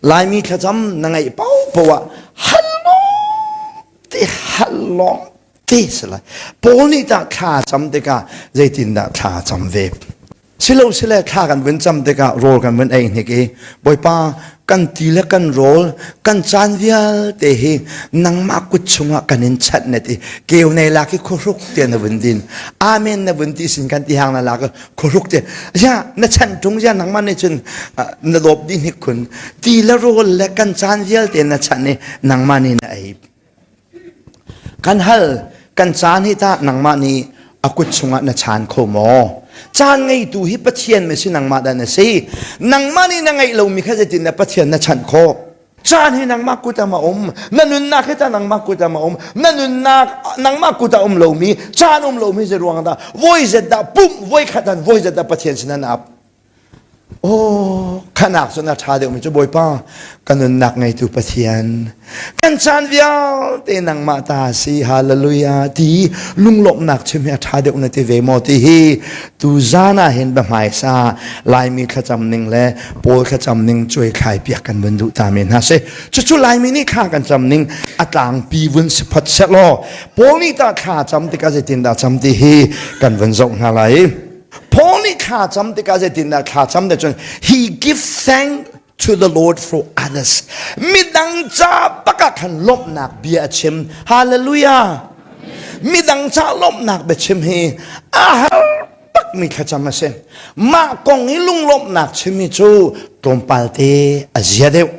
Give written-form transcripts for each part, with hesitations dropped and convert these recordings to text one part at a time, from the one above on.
Laimi thlacam na ngaih paohpaoh ah hal lawng te hal lawng te si lai. Paul nih tah thla cam tikah zeitindah thla cam ve? Silo sile thla kan vun cam tikah rawl kan vun ei hnik i Bawipa kan ti le kan rawl kan caan vialte hi nangmah kut chungah kan in chanh na ti keu nei lak i khuahruk te na vun din amen na vun ti sin kan ti hang na lak khuahruk te ya na chanh tung ya nangmah nih cun na dawp dih hnik khun ti le rawl le kan caan vialte na chanh i nangmah nih na ei Kan hal, kan caan hi tah nangmah nih a kut chungah na chaan kho maw? Caan ngeitu hi Pathian ma si nangmah dah na si? Nangmah nih na ngeih lomi kha zeitin na Pathian na chanh khawh? Caan hi nangmah kut ah ma um? Na nunnak hi tah nangmah kut ah ma um? Na nunnak nangmah kut ah um lomi, caan um lomi zei ruang dah voi zet dah pumh voi khat an voi zet dah Pathian sin an ap? Oh, khanak cun a ṭha deuhmi cu Bawipa ka nunnak ngeitu Pathian kan caan vialte nangmah ta si hallelujah ti lunglawmhnak chim hi a ṭha deuh na ti ve maw ti hi tu zan ah hin biahmaisa Laimi thlacam ning le Paul thlacam ning cuai thlai piak kan vun duh ta men hna si cucu Laimi nih thla kan cam ning a tlangpi vun si phot seh law Paul nih tah thla cam tikah zeitindah cam ti hi kan vun zoh hna lai. Paul nih thla cam tikah zeitindah thla cam te cun he give thank to the Lord for others. Midang ca bak ah khan lawmhnak bia a chim. Hallelujah. Midang ca lawmhnak bia chim hi a har bakmi thlacam a si. Mah kong i lunglawmhnak chim hi cu tlawmpal te a zia deuh.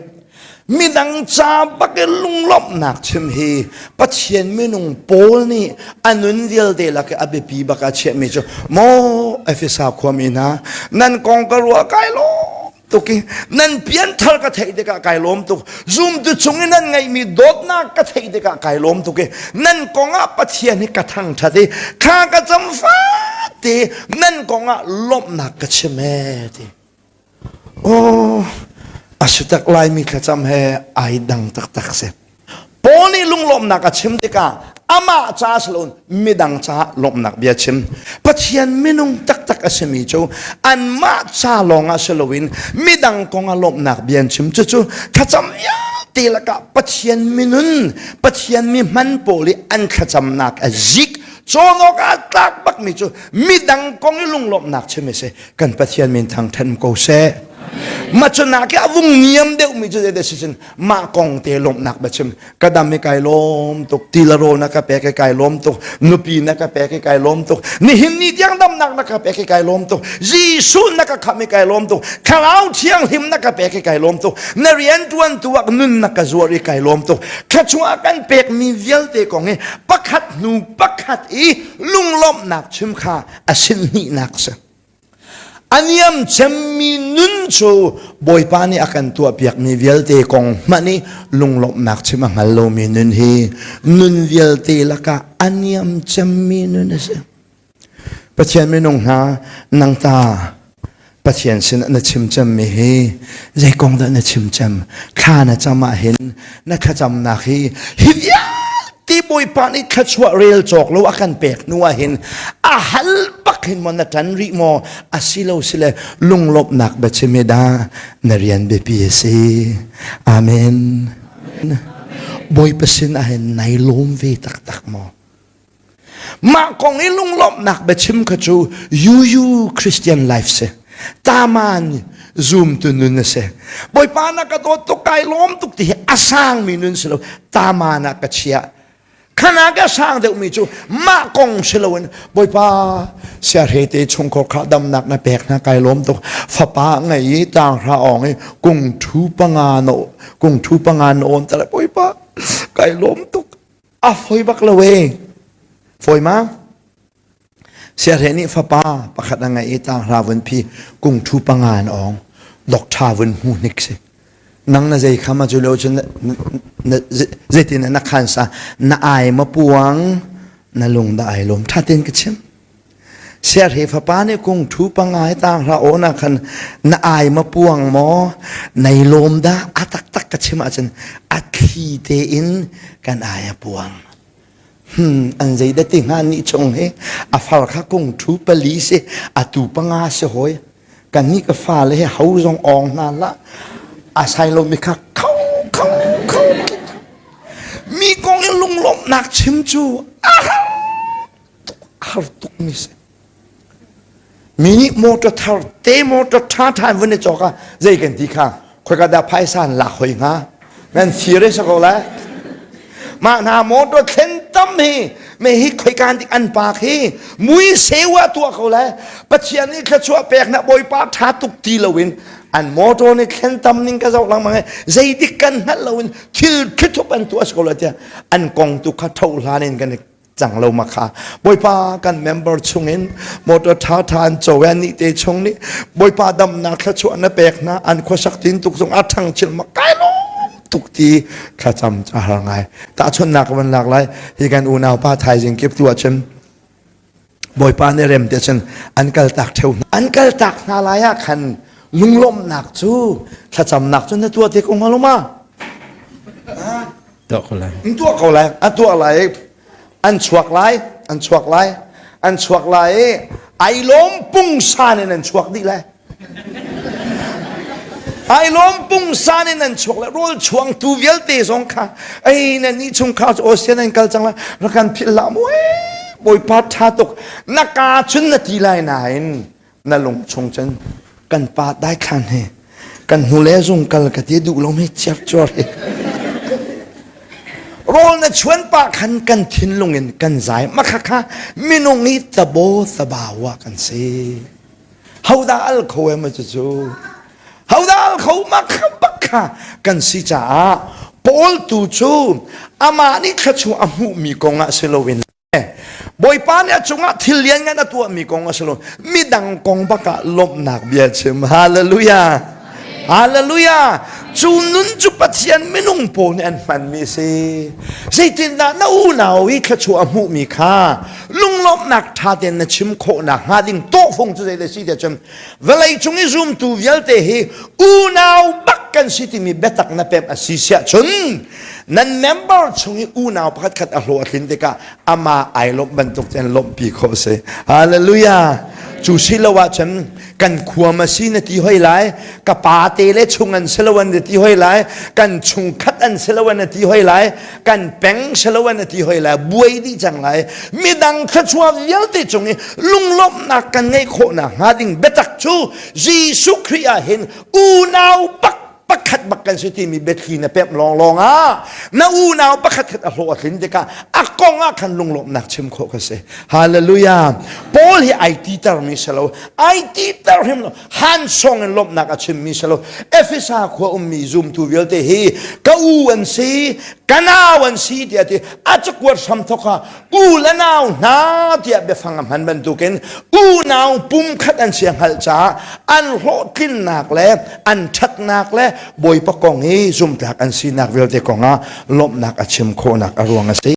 Midang ca bak i lunglawmhnak chim hi Pathian minung Paul nih a nun vialte lak i a biapi bak a chiahmi cu maw Efesa khuami hna nan kong ka ruah kai lawm tuk i nan pianthar ka theih tikah kai lawm tuk zumtu chung i nan ngeihmi dawtnak ka theih tikah kai lawm tuk i nan kong ah Pathian hi ka thangṭhat i thla ka cam fate nan kong ah lawmhnak ka chim ee ti Aw, a si tak Laimi thlacam he ai dang taktak si. Paul nih lunglawmhnak a chim tikah amah ca si loin midang caah lawmhnak bia chim. Pathian minung taktak a simi cu anmah ca lawngah si loin midang kong ah lawmhnak bia an chim. Cucu thlacam vialte lakah Pathian minun, Pathian mi hman pawl i an thlacamnak a zik cawn awk ah tlak bakmi cu midang kong i lunglawmhnak chim a si. Kan Pathian min thangṭhat ko seh. Mah cu nak i a vung niam deuhmi cu zeidah si cun mah kong te lawmhnak bia chim. Ka dam i kai lawm tuk, ti le rawl na ka pek i kai lawm tuk, nupi na ka pek i kai lawm tuk, nihin ni tiang damnak na ka pek i kai lawm tuk, Jesuh na ka khamh i kai lawm tuk, Thlarau Thianghlim na ka pek i kai lawm tuk, na rian ṭuantu ah nun na ka zuar i kai lawm tuk. Thluachuah kan pekmi vialte kong i pakhat hnu pakhat i lunglawmhnak chim kha a sin hnihnak si. A niam cemmi nun cu Bawipa nih a kan tuahpiakmi vialte kong hmanh i lunglawmhnak chim a hngal lomi nun hi nun vialte lakah a niam cemmi nun a si. Pathian minung hna nang ta Pathian sinah na chim cemmi hi zei kong dah na chim cem? Thla na cam ah hin na thlacamnak hi hi vialte Bawipa nih thluachuah rel cawk lo a kan pek hnu ah hin a hal bak hin maw na ṭan rih maw asilo sile lunglawmhnak biachim hi dah na rian biapi a si. Amen. Bawipa sin ah hin nai lawm ve taktak maw? Mah kong i lunglawmhnak biachim kha cu UU Christian life si. Taman zumtu nun a si. Bawipa na ka dawt tuk kai lawm tuk ti hi a sangmi nun si lo. Taman ah ka chiah. Khana ka sang deuhmi cu mah kong si loin Bawipa siahre te chungkhar kha damnak na pek hna kai lawm tuk. Fapa ngei i tanghra ong i kung thu panga no kung thu panga na on tala Bawipa kai lawm tuk. A foi bak lo e. Foi ma? Siahreh nih fapa pakhat a ngeih i tanghra vun phi kung thu panga an ong. Doctor vun hmu hnik si. Nang na zei khama cu lo cun zeitin na khan sa na ai ma puang na lung da ai lawm tha ten ka chim. Siarhe fapa nih kung thu panga hi tang hlah aw na khan na ai ma puang maw nei lawm dah a taktak ka chim ahcun a thli tein kan ai a puang. Hmm, an zei dah ti hnga ni chung hi a far kha kung thu pali si a tu panga si hoi. Kan nih ka fale he ho zong ong hna lah. A sai lomi kha kho kho kho. Mi kong i lunglawmhnak chim cu a har tuk har tukmi si. Mi nih motor thar te motor ṭha ṭha in vun i cawk ah zei kan ti kha khoika dah phaisa an lak hoi hnga nan fir i sako lai mah hna motor thlen tam hi me hi khoika dik an pa khi mui sewa tuah ko lai pathian nih thluachuah pek na bawipa ṭha tuk ti loin an motor nih thlen tam ning ka zoh lengmang i zeidik kan hngalh loin thil thlithup an tuah ko lai tiah an kong tu kha tho hlan in kan i cang lo ma kha bawipa kan member chungin motor tha tha an co an nih te chung nih bawipa damnak thluachuah na pek hna an khuasak tin tuk zong a thang chil ma kai lawm tuk ti thlacam a har ngai tahchunnak van lak lai hi kan unau pa thaizing kip tu ahcun bawipa nih rem te cun an kal tak theu hna an kal tak hna lai ah khan lunglawmhnak cu thlacamnak cu na tuah te ko hnga lo ma Tuah ko lai. An tuah ko lai. A tuah lai. An chuak lai. An chuak lai. An chuak lai i ai lawm pungsan in an chuak dih lai. Ai lawm pungsan in an chuak lai. Rawl chuangtu vialte zong kha ei na ni chungkhar cu Ocean an kal cang lai. Rak kan philh hlah mu. Bawipa ṭha tuk. Na ka cun na ti lai nain na lung chung cun kan pa daithlan he kan hnule zung kal ka ti duh lo mi ciarcuar hi rawl na chuan pa khan kan thinlung in kan zai makha kha minung i tabo tabawa kan si hoda al kho em cu cu hoda al kho makha bakha kan si caah Paul tu cu amah nih thluachuah a hmuhmi kong ah si loin Bawipa nih a cungah thil lianngan a tuahmi kong a si lo. Midang kong bak ah lawmhnak bia chim. Hallelujah. Hallelujah. Cu nun cu Pathian minung pawl nih an hmanmi a si. Zeitindah na unau i thluachuah a hmuhmi kha lunglawmhnak ṭha tein na chim khawhnak hnga ding tawhfung cu zei le si tiah cun vawlei cung i zumtu vialte hi unau bak kan si timi biatak na pemh a si siah cun Nan member chung i unau pakhat khat a hlawh a tlin tikah amah ai lawmh bantuk tein lawmhpi khawh a si. Hallelujah. Cu si lo ahcun kan khua ma si na ti hoi lai, ka pa te le chung an si lo an ti hoi lai, kan chungkhat an si lo an ti hoi lai, kan peng si lo an ti hoi lai, buai dih cang lai. Midang thluachuah vialte cung i lunglawmhnak kan ngeih khawhnak hnga ding biatak cu Jesuh Khrih ah hin unau bak pakhat bak kan si timi biathli na pemh lawnglawng ah na unau pakhat khat a hlawh a tlin tikah a kong ah khan lunglawmhnak chim khawh ka si hallelujah Paul hi ai titer mi si lo ai titer hrim lo han song in lawmhnak a chim mi si lo Efesa khua ummi zumtu vialte hi ka u an si ka nau an si tiah ti a cakuat hram thok ah u le nau hna tiah biafang a hman bantukin unau pumkhat an si a hngalh caah an hlawhtlinnak le an ṭhatnak le Bawipa kong i zumtlak an sinak vialte kongah lawmhnak a chim khawhnak a ruang a si.